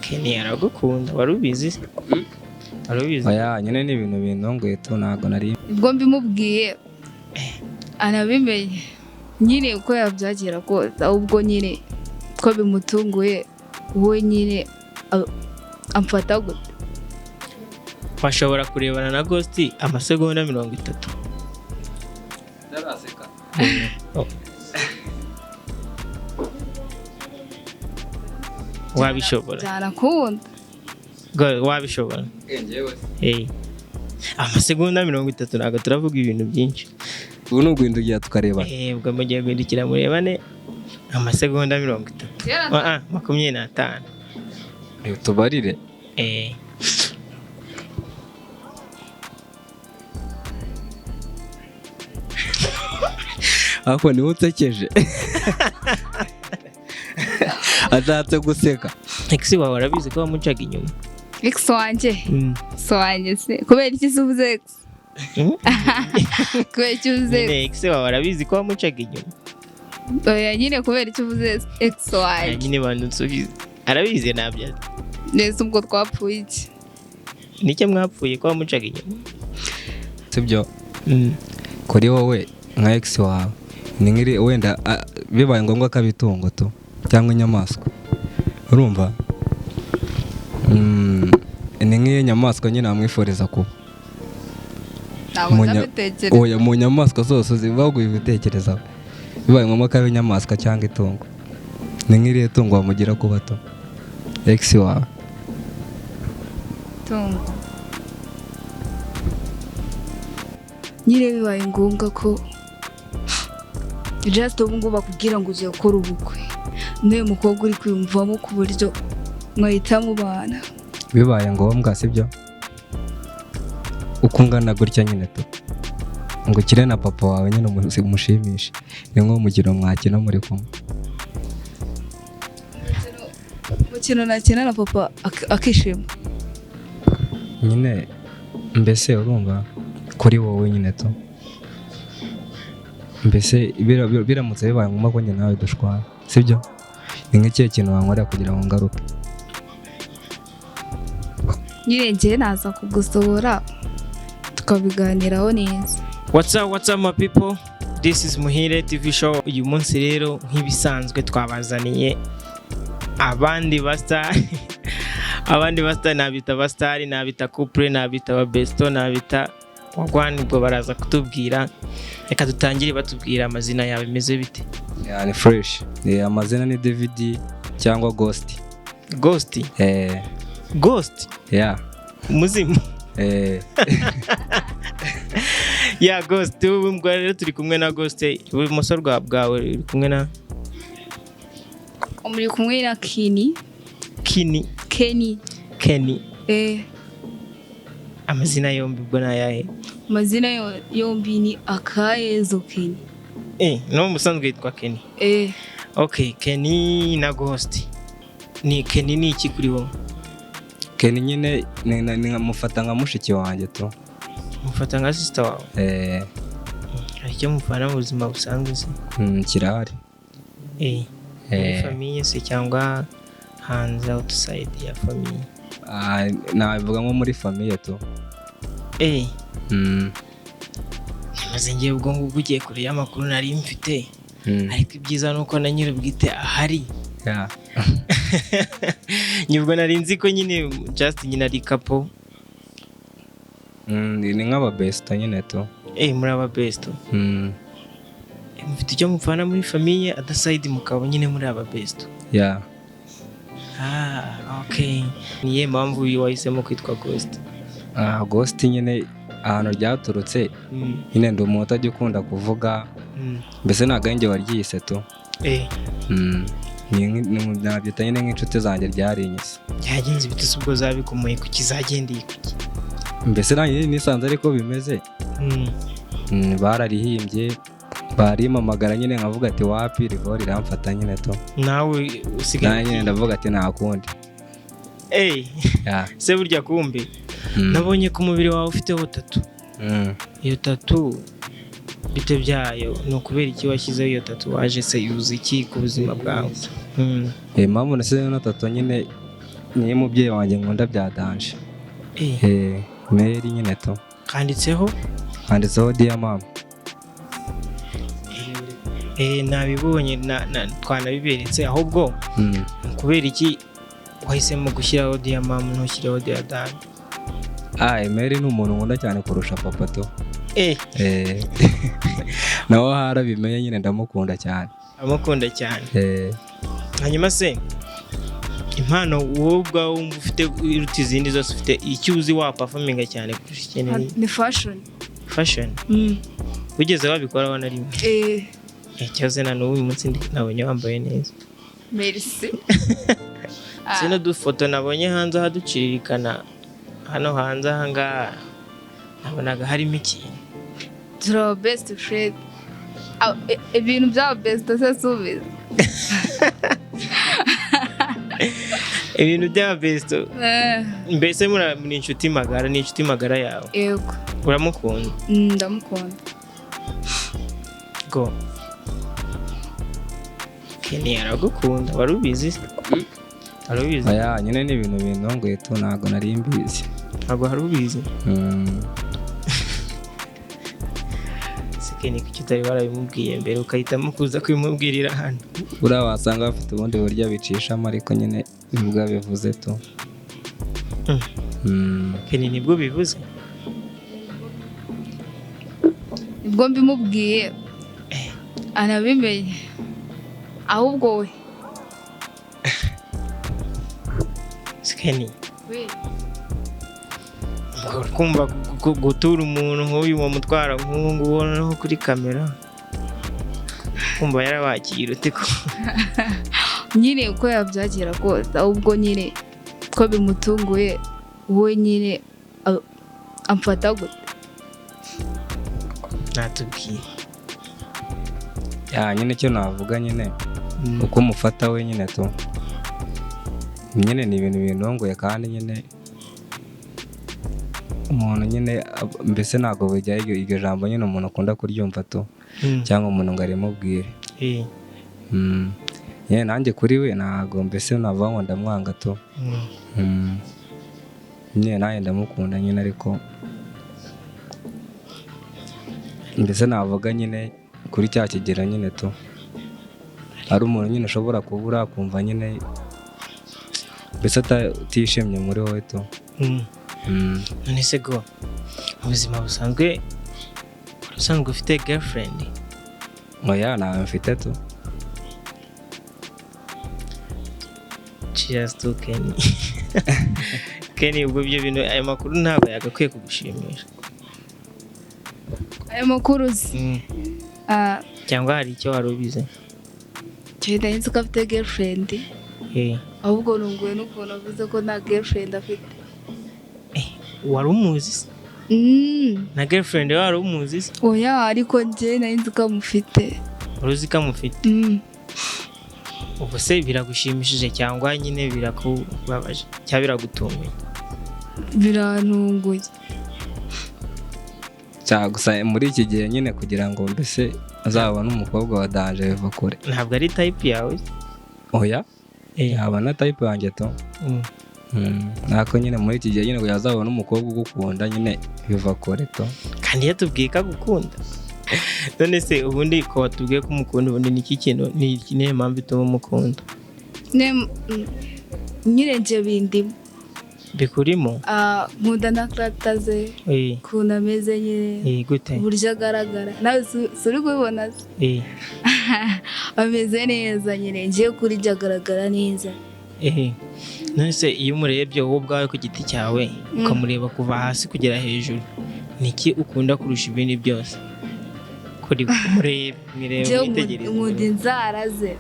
Kenny aragukunda, wari ubizi se? Wari ubizi? Oya, nyine ni ibintu bintunguye tu, ntabwo nari Ubwo mbimubwiye anabimenye nyine uko yabyakira kose, ahubwo nyine ko bimutunguye we nyine amfata gute. Washobora kurebana na Ghost amasegonda 30? Oh. Wabishobora? Byanakunda. Wabishobora? Amasegonda 30, ntabwo turavuga ibintu byinshi. Ubu ni uguhindugira tukarebana. Ubwo mugiye guhindukira murebane amasegonda 30. 25. Tubarire. Ariko niwe unsekeje, ashatse guseka. Ex wawe arabizi ko wamucaga inyuma? Ex wanjye? So wanjye se kubera iki se uvuze ex? Kubera iki uvuze ex? Nyine ex wawe arabizi ko wamucaga inyuma? Oya nyine, kubera iki uvuze ex wanjye? Nyine bantu nsubize, arabizi ntabyo azi? Neza, ubwo twapfuye iki? Nicyo mwapfuye, ko wamucaga inyuma? Sibyo? Kuri wowe nka ex wawe ni nk'iri wenda, bibaye ngombwa ko itungo tu cyangwa inyamaswa, urumva, ni nk'iyo nyamaswa nyine wamwifuriza kuba? Ntabwo ndabitekereza. Oya, mu nyamaswa zose zibaguye ibitekerezo, bibaye ngombwa ko ari inyamaswa cyangwa itungo, ni nk'iriya tungo wamugira kuba to ex wawe? Tungo nyine bibaye ngombwa ko just ubu ngubu bakubwira ngo ugiye gukora ubukwe n'uyu mukobwa uri kwiyumvamo ku buryo mwahita mubana? Bibaye ngombwa, sibyo, uko ungana gutya nyine tu, ngo ukire na papa wawe nyine umushimishe, ni nko mukino mwakina muri kumwe. Umukino nakina na papa akishima? Nyine mbese urumva kuri wowe nyine tu, mbese biramutse bibaye ngombwa ko njye nawe dushwana, sibyo, ni nk'ikihe kintu wankorera kugira ngo ngaruke? Nyine njyewe naza kugusohora tukabiganiraho neza. What's up, what's up my people? This is Muhire TV show. Uyu munsi rero nk'ibisanzwe twabazaniye abandi bastar. Abandi bastar nabita bastar, nabita couple, nabita ba besto, nabita wagwan, ubwo baraza kutubwira. Reka dutangire batubwira amazina yawe, imeze bite? Yeah, ni fresh. Amazina ni David cyangwa Ghost. Ghost? Ghost? Yeah. Umuzimu? Eh. Ya Ghost, ubu mbwa rero turi kumwe na Ghost. Ibumoso bwawe uri kumwe na? Muri kumwe na Kini. Kini? Kenny. Kenny. Eh. Amazina yombi ubwo ni ayahe? Amazina yombi ni Akayezo Kenny. No musanzwe yitwa Kenny? Eh. Okay, Kenny na Ghost. Ni Kenny ni iki kuri wowe? Kenny nyine mufata nka mushiki wanjye tu. Mufata nka sister wawe? Eh. Hari icyo mufana mu buzima busanzwe se? Kirahari. Muri famille se cyangwa hanze, outside ya famille? Nabivuga nko muri famille tu. Maze ngiye ubwo ngubwo ugiye kure y'amakuru nari mfite. Ariko ibyiza ni uko na nyir'ubwite ahari. Nibwo nari nzi ko nyine just nyine ari couple. Ni nk'aba besto nyine tu. Muri aba besto. Mufite icyo mupfana muri famille, adaside mukaba nyine muri aba besto. Okay. Niye mpamvu wahisemo kwitwa Ghost? Ghost nyine ahantu ryaturutse, nyine ndi umuntu utajya ukunda kuvuga. Mbese ntabwo ari njye waryise tu. Nabyita nyine nk'inshuti zanjye ryarinyise. Byagenze bite se ubwo zabikomoye kuki, zagendeye kuki? Mbese nanjye nisanze ariko bimeze. Bararihimbye barimpamagara nyine nkavuga ati wapi, rivo riramfata nyine tu. Nawe usigaye Nanjye nyine ndavuga ati nta kundi. Se burya kumbe nabonye ku mubiri wawe ufiteho tattoo. Iyo tattoo bite byayo, ni ukubera iki washyizeho iyo tattoo, waje se yuza iki ku buzima bwawe? Impamvu nasizeho na tattoo nyine Niyo mubyeyi wanjye nkunda bya danger. Eh, Email nyine tu. Kanditseho? Handitseho "Dear Mama". Nabibonye, twanabiberetse ahubwo. Kubera iki wahisemo gushyiraho "Dear Mama" ntushyireho "Dear Dad"? Ah, email ni umuntu nkunda cyane kurusha papa tu. Nawe harabimenye nyine, ndamukunda cyane. Amukunda cyane. Eh. Hanyuma se impano wowe ubwawe wumva ufite iruta izindi zose, ufite icyo uzi waperforminga cyane kurusha ikindi ni? Ni fashion. Fashion? Mm. Wigeze wabikoraho na rimwe? Eh. Cyoze na n'ubu uyu munsi nabonye wambaye neza. Merci. Zino dufoto nabonye hanze ahaduciririkana hano hanze aha ngaha, nabonaga harimo ikintu. Turi aba best friend. Ah, ibintu by'aba best se subiza? Ibintu bya best. Eh. Mbese muri inshuti magara, ni inshuti magara yawe? Yego. Uramukunda? Ndamukunda. Go Kenny aragukunda, wari ubizi se? Wari ubizi? Oya, nyine ni ibintu bintunguye tu, ntabwo nari mbizi. Ntabwo wari ubizi? Se Kenny, kuki utari warabimubwiye mbere, ukahitamo kuza kubimubwirira hano? Buriya wasanga bafite ubundi buryo abicishamo, ariko nyine nibwo abivuze tu. Kenny nibwo bivuze? Nibwo mbimubwiye anabimenye ahubwo we. Se Kenny, We. Ngo kumva gutura umuntu nk'uyu wamutwara nk'ubu ngubu noneho kuri kamera, kumva yarabakira ute ko? Nyine uko yabyakira kose, ahubwo nyine ko bimutunguye, we nyine amfata gute? Natubwiye. Ya, nyine icyo navuga nyine, uko umufata we nyine tu, nyine ni ibintu bintunguye, kandi nyine umuntu nyine mbese ntabwo bujya iryo jambo nyine umuntu akunda kuryumva tu, cyangwa umuntu ngo arimubwire. Nyine nanjye kuri we ntabwo mbese navuga ngo ndamwanga tu. Nyine nanjye ndamukunda nyine, ariko mbese navuga nyine kuri cya kigero nyine tu, ari umuntu nyine ushobora kubura akumva nyine mbese atishimye muri wowe tu. None se go, mu buzima busanzwe wari usanzwe ufite girlfriend? Oya, ntawe mfite tu. Cheers to Kenny. Kenny, ubwo ibyo bintu, ayo makuru ntabwo yagakwiye kugushimisha? Ayo makuru uzi? Ah, Cyangwa hari icyo wari ubizi? Njye nzi ko afite girlfriend. Ahubwo nunguwe n'ukuntu avuze ko nta girlfriend afite. Wari umuzi se? Mm. Na girlfriend we wari umuzi se? Oya, ariko njye nari nzi ko amufite. Wari uzi ko amufite? Mm. Ubu se biragushimishije cyangwa nyine birakubabaje cyangwa biragutunguye? Birantunguye. Cya gusa muri iki gihe nyine, kugira ngo mbese azabone umukobwa wa danger biva kure. Ntabwo ari type yawe se? Oya, yaba na type yanjye tu. Nako nyine muri iki gihe nyine, kugira ngo azabone umukobwa ugukunda nyine biva kure tu. Kandi yatubwiye ko agukunda. None se ubundi ko watubwiye ko umukunda, ubundi ni iki kintu, ni niyo mpamvu ituma umukunda? Nyine njye bindimo. Bikurimo? Ah, nkunda na character ze, ukuntu ameze nyine, Gute? uburyo agaragara. Nawe si uri kubibona se? Ameze neza nyine, ngiye kuri njye agaragara neza. None se iyo umurebye wowe ubwawe ku giti cyawe, ukamureba kuva hasi kugera hejuru, ni iki ukunda kurusha ibindi byose kuri we? Murebe, mwirebe, Njyewe mwitegereze. nkunda inzara ze,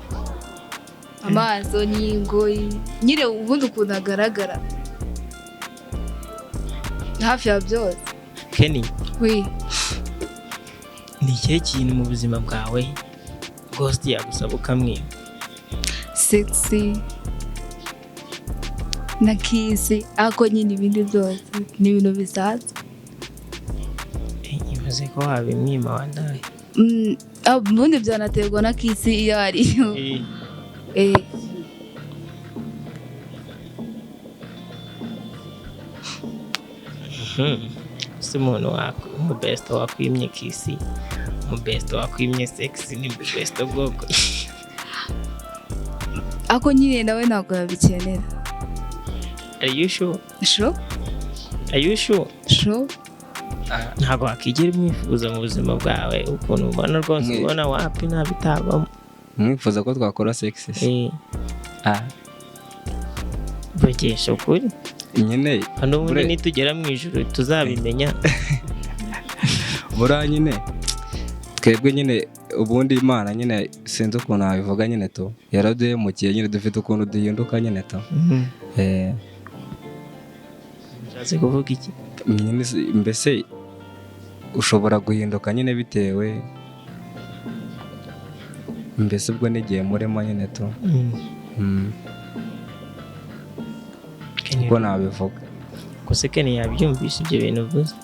amaso n'ingoyi nyine, ubundi ukuntu agaragara hafi ya byose. Kenny, We. ni ikihe kintu mu buzima bwawe Ghost yagusaba ukamwiba? Sexy na kiss, ariko nyine ibindi byose ni ibintu bisanzwe. Ibaze ko wabimwima wandaye. Ah, ubundi byanaterwa na kiss iyo ariyo. Si umuntu umubesto wakwimye kiss, umubesto wakwimye sex, ni besto bwoko? Ako nyine nawe ntabwo yabikenera. Are you sure? Sure. Are you sure? Sure. Ntabwo wakigera umwifuza mu buzima bwawe, ukuntu ubona rwose, ubona wapi, nta bitabamo? Mwifuza ko twakora sex se? Eh, Ah, vugisha ukuri. Nyine Hano ubundi nitugera mu ijuru tuzabimenya. Buriya nyine twebwe nyine ubundi Imana nyine, sinzi ukuntu nabivuga nyine tu, yaraduhemukiye nyine, dufite ukuntu duhinduka nyine tu. Ushatse kuvuga iki? Nyine mbese ushobora guhinduka nyine bitewe mbese ubwo n'igihe murimo nyine tu. Kenny, Uko nabivuga. Gusa Kenny yabyumvise ibyo bintu uvuze?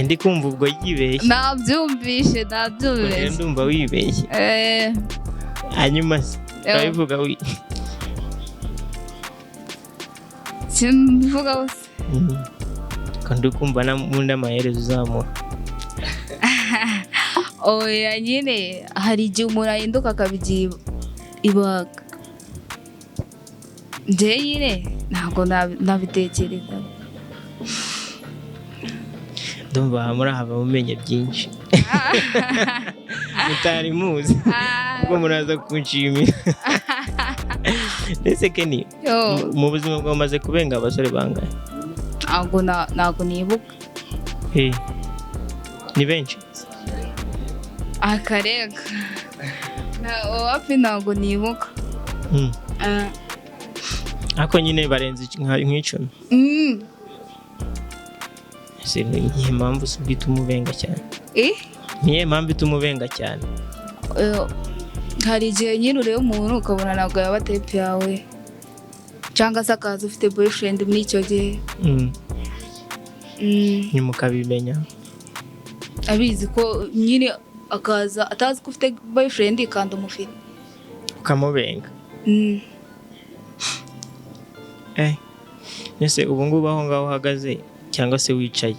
Ndi kumva ubwo yibeshye. Nabyumvishe. Ubwo rero Nabyumvishe. Ndumva wibeshye. Hanyuma se urabivuga wi Simvuga hose. Ko ndi kumva n'undi amaherezo uzamuha. Oya, nyine hari igihe umuntu ahinduka akabigira ibanga. Njye nyine ntabwo nabitekereza. Ndumva aha muri aha mumenye byinshi mutari muzi, ubwo muraza kunshimira. Ndetse Kenny, Yo, mu buzima bwawe umaze kubenga abasore bangahe? Ntabwo nibuka. Eh, ni benshi? Akarega wapi, ntabwo nibuka. Ah. Ariko nyine barenze nk'icumi? Ese ni iyihe mpamvu si ubwo ituma ubenga cyane? Eh? Ni iyihe mpamvu ituma ubenga cyane? Hari igihe nyine ureba umuntu ukabona ntabwo yaba type yawe, cyangwa se akaza ufite boyfriend muri icyo gihe. Nyuma ukabimenya. Abizi ko nyine akaza atazi ko ufite boyfriend kandi umufite. Ukamubenga. Eh, ese ubu ngubu aho ngaho uhagaze cyangwa se wicaye,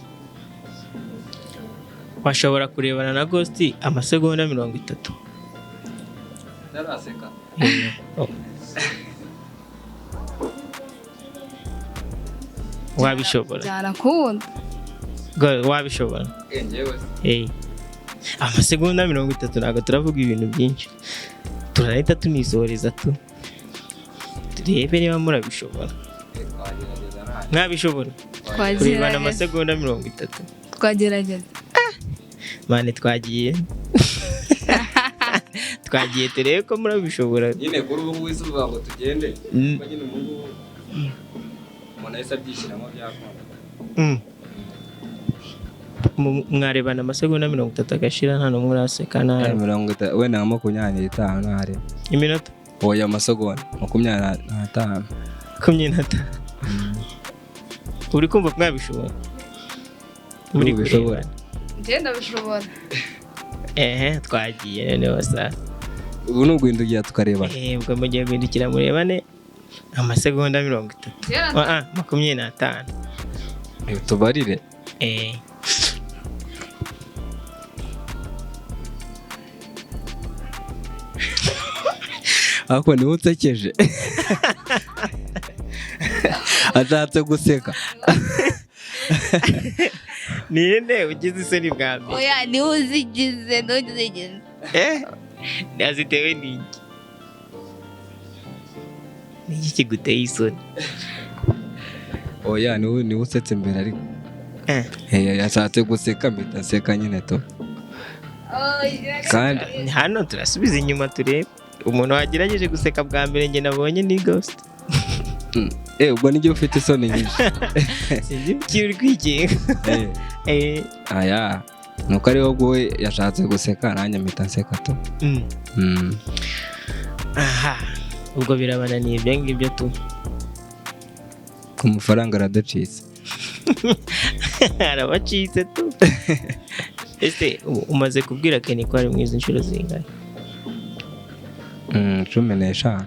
washobora kurebana na Ghost amasegonda 30? Ntaraseka. Oh. Wabishobora? Byanakunda. Wabishobora? Njyewe? Eh. Amasegonda 30, ntabwo turavuga ibintu byinshi, turahita tunisoreza tu, turebe niba murabishobora. Twagerageza nta Mwabishobora kurebana Twagerageza. amasegonda 30? Twagerageza. Mane, twagiye turebe ko murabishobora. Nyine kuri ubu ngubu isi uvuga ngo tugende, kuko nyine ubu ngubu umuntu ahise abyishyiramo byakunda. Mwarebana amasegonda 30 agashira nta n'umwe uraseka, nta 30 wenda nka 25 ntari. Iminota? Oya, amasegonda 25. 25. Uri kumva mwabishobora muri Ubishobora. kurebana? Njye ndabishobora. Ehe, twagiye noneho sa. Ubu ni uguhindugira tukarebana? Eh, ubwo mugiye guhindukira murebane amasegonda 30. Ah, 25. Tubarire. Eh. Ariko niwe unsekeje, ashatse guseka. Ninde ugize isoni bwa mbere? Oya, niwe uzigize, niwe uzigize. Eh, nazitewe n'iki? Niki kiguteye isoni? Oya, niwe usetse mbere ariko. Eh. Eh, yashatse guseka mpita nseka nyine tu, kandi Hano turasubiza inyuma turebe umuntu wagerageje guseka bwa mbere. Njye nabonye ni Ghost. Eh, ubwo nijye ufite isoni nyinshi. Sinzi icyo uri kwikinga. Eh, Eh. aya nuko ari wowe yashatse guseka nanjye mpita nseka tu. Aha, ubwo birabananiye ibyo ngibyo tu. Ku mafaranga araducitse. Arabacitse tu. Ese umaze kubwira Kenny ko ari mwiza inshuro zingahe? 15.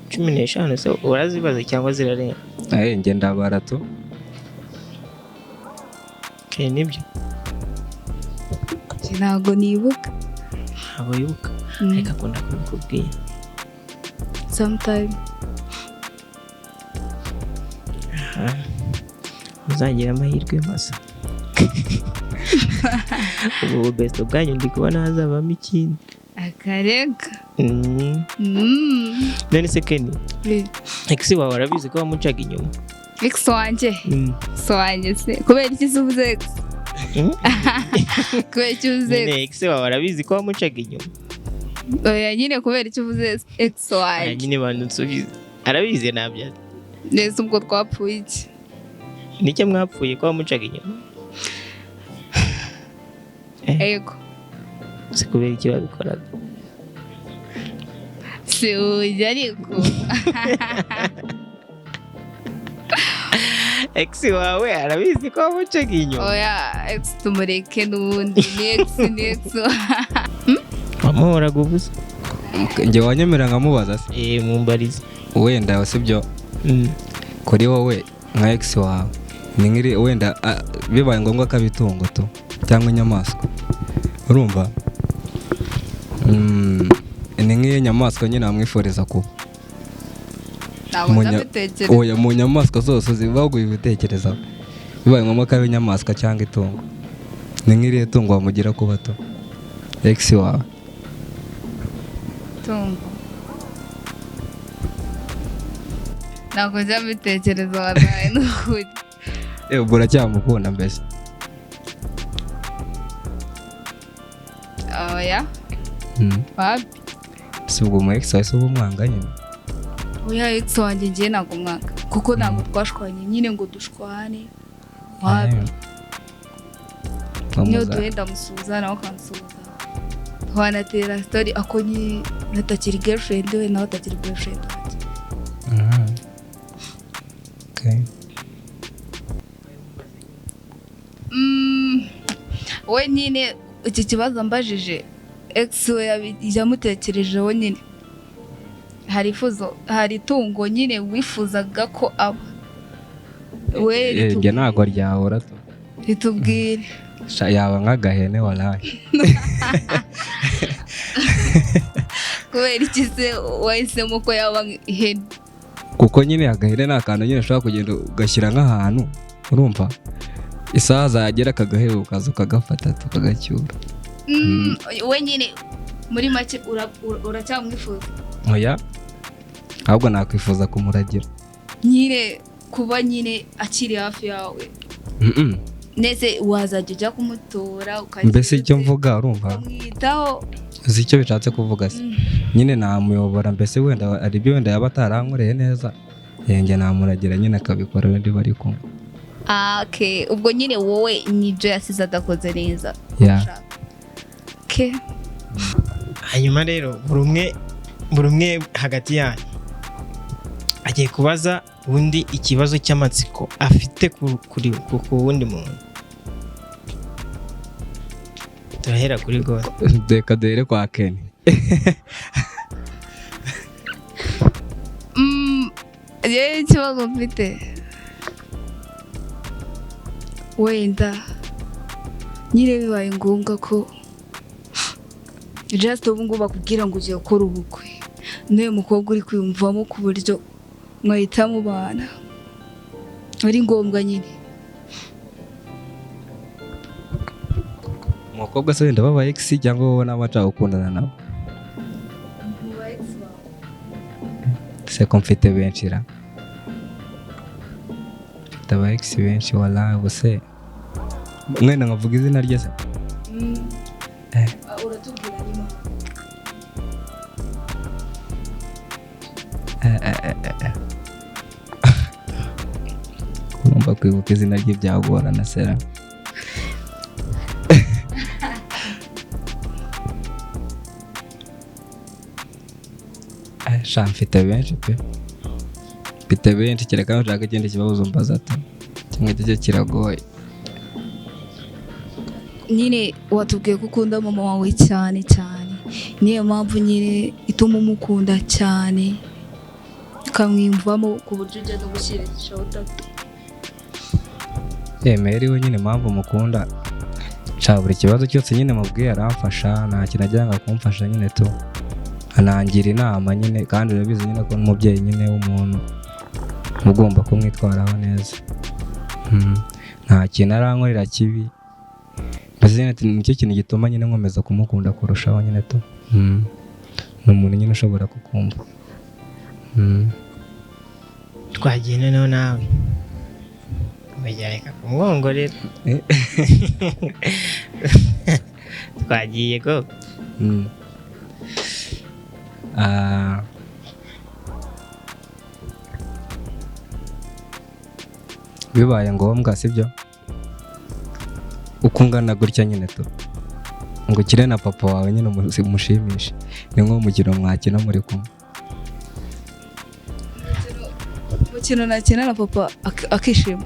15 se urazibaza cyangwa zirarenga? Eh, njye ndabara tu. Sheri, nibyo? Njye ntabwo nibuka. Ntabwo wibuka? Ariko akunda kubikubwira? Sometime. Aha. Muzagira amahirwe masa. Ubu best bwanyu ndi kubona hazabamo ikindi. Akarega. None se Kenny, ex wawe arabizi ko wamucaga inyuma? Ex wanjye? Ex wanjye se kubera iki se uvuze ex? Kubera iki uvuze ex? Nyine ex wawe arabizi ko wamucaga inyuma? Oya nyine, kubera iki uvuze ex Aya, wanjye? Nyine bantu nsubize, arabizi ntabyo? Neza, ubwo twapfuye iki? Nicyo mwapfuye, ko wamucaga inyuma? Ego. Si kubera iki babikoraga? Si ujya ariko. Ex wawe arabizi ko wamucaga inyuma? Oya, ex tumureke, n'ubundi ni ex, ni ex. Wamuhoraga ubusa. Njye wanyemera nkamubaza se? Eh, mumbarize. Wenda sibyo, kuri wowe nka ex wawe ni nk'iri wenda, bibaye ngombwa ko itungo tu cyangwa inyamaswa, urumva, ni nk'iyo nyamaswa nyine wamwifuriza kuba? Ntabwo ndabitekereza. Oya, mu nyamaswa zose zibaguye ibitekerezo, bibaye ngombwa ko aba inyamaswa cyangwa itungo, ni nk'iriya tungo wamugira kuba to ex wawe? Tungo ntabwo njya mbitekereza wallahi, ni ukuri. Eh, ubwo uracyamukunda mbese? Oya. Wapi. Si ubwo mu ex wawe se uba umwanga nyine? Oya, ex wanjye ngiye ntabwo mwanga, kuko ntabwo twashwanye nyine ngo dushwane, wapi. Eh. Niyo Bamuza- duhe ndamusuhuza, nawe akansuhuza, twanatera story, ako nyine natakiri girlfriend we, nawe atakiri boyfriend wanjye. Okay. We nyine iki kibazo mbajije, ex we yamutekerejeho nyine, hari ifuzo, hari itungo nyine wifuzaga ko aba we? Eh, njye ntabwo ryabura tu. Ritubwire. Sha, yaba nk'agahene walahi. Kubera iki se wahisemo ko yaba ihene? Kuko nyine agahene ni akantu nyine ushobora kugenda ugashyira nk'ahantu, urumva, isaha zagera akagaheba ukaza ukagafata tukagacyura. We nyine muri make uracyamwifuza? Oya, ahubwo nakwifuza kumuragira. Nyine kuba nyine akiri hafi yawe? Mm-mm. Ndetse wazajya ujya kumutora ukagira Mbese icyo ute, mvuga, urumva, ukamwitaho? Uzi icyo bishatse kuvuga se? Nyine namuyobora mbese, wenda hari ibyo wenda yaba atarankoreye neza, njye namuragira nyine akabikora wenda bari kumwe. Ah, okay. Ubwo nyine wowe nibyo yasize adakoze neza Yeah. ushaka. Okay. Hanyuma rero buri umwe hagati yanyu agiye kubaza undi ikibazo cy'amatsiko afite ku wundi muntu. Turahera kuri gode. Reka duhere kwa Kenny. Yewe ikibazo mfite, wenda nyine bibaye ngombwa ko just ubu ngubu bakubwira ngo ugiye gukora ubukwe n'uyu mukobwa uri kwiyumvamo ku buryo mwahita mubana, ari ngombwa nyine. Umukobwa se wenda baba ex cyangwa wowe nawe ashaka gukundana nabo se, ko mfite benshi ra, mfite aba ex benshi wala. Ubuse mwenda nkavuga izina rye se? Eh. Uratubwira nyuma. Eh, eh, eh, eh, eh. Urumva kwibuka izina rye byagorana sera. Eh, sha mfite benshi pe, mfite benshi. Kereka nushaka ikindi kibazo mbaza ati kimwe cyo kiragoye. Nyine watubwiye ko ukunda mama wawe cyane cyane, niyo mpamvu nyine ituma umukunda cyane ukamwiyumvamo ku buryo ujya no gushyira tattoo? Mary we nyine impamvu mukunda, nshaka buri kibazo cyose nyine mubwiye aramfasha, nta kintu agira ngo akumfasha nyine tu, anangira inama nyine, kandi urabizi nyine ko n'umubyeyi nyine w'umuntu ugomba kumwitwaraho neza. Nta kintu arankorera kibi, mbese nyine nicyo kintu gituma nyine nkomeza kumukunda kurushaho nyine tu. Ni umuntu nyine ushobora kukumva. Twagiye noneho nawe reka kumwongorera. Twagiye ko. Bibaye ngombwa sibyo, uko ungana gutya nyine tu, ngo ukire na papa wawe nyine umushimishe, ni nk'umukino mwakina muri kumwe. Umukino nakina na papa akishima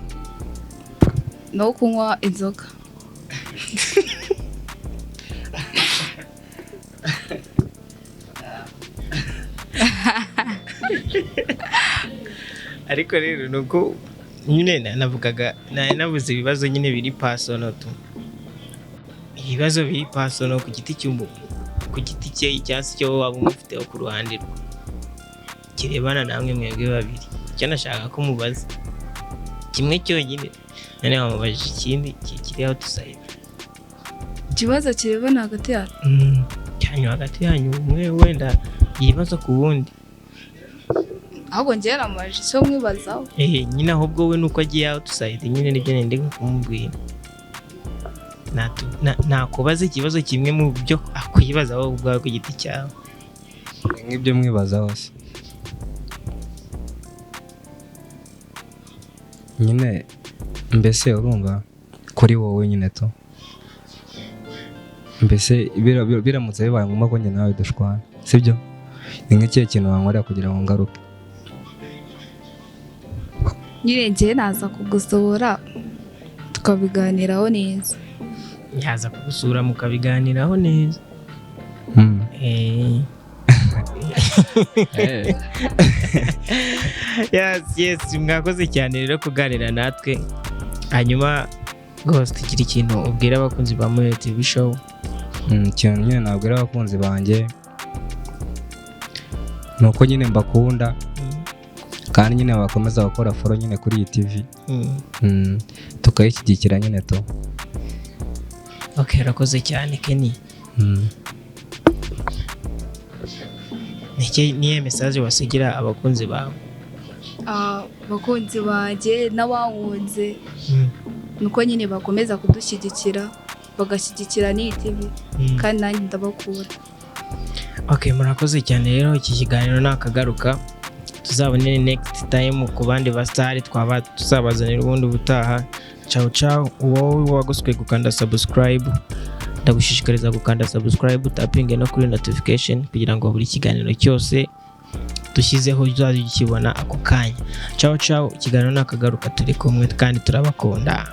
ni uwo kunywa inzoga. Ariko rero ni uko nyine navugaga nabuze ibibazo nyine biri personal tu, ibibazo biri personal ku giti cy'umuntu, ku giti cye cyangwa se icyo waba umufiteho ku ruhande rwe kirebana namwe mwebwe babiri. Icyo nashaka ko mubaza kimwe cyonyine, none wamubajije ikindi kiri outside. Ikibazo kirebana hagati yacu? Cyanyu hagati yanyu, umwe wenda yibaza ku wundi. Ahubwo njyewe namubajije icyo mwibazaho. Nyine ahubwo we nuko agiye outside nyine nibyo nende kumubwira. Nakubaza ikibazo kimwe mu byo akwibaza wowe ubwawe ku giti cyawe. Nk'ibyo mwibazaho se nyine, mbese urumva kuri wowe nyine tu, mbese biramutse bibaye ngombwa ko njye nawe dushwana sibyo, ni nk'ikihe kintu wankorera kugira ngo ngaruke? Nyine njyewe naza kugusohora tukabiganiraho neza. Yaza kugusura mukabiganiraho neza. Yes, mwakoze cyane rero kuganira natwe. Hanyuma rwose tugira ikintu ubwira abakunzi ba Muhire TV Show. Ikintu nyine nabwira abakunzi banjye ni uko nyine mbakunda, kandi nyine bakomeza gukora follow nyine kuri iyi TV. Tukayishyigikira nyine tu. Okay, urakoze cyane Kenny. Niye message wasigira abakunzi bawe? Abakunzi banjye n'abankunze nuko nyine bakomeza kudushyigikira, bagashyigikira n'iyi TV, kandi nanjye ndabakunda. Okay, murakoze cyane rero, iki kiganiro nakagaruka, tuzabone next time ku bandi basitari twaba tuzabazanira ubundi ubutaha. Ciao ciao. Wowe waguswe gukanda subscribe, ndagushishikariza gukanda subscribe, tapping no kuri notification kugira ngo buri kiganiro cyose dushyizeho uzajye ukibona ako kanya. Ciao ciao, ikiganiro nakagaruka, turi kumwe kandi turabakunda.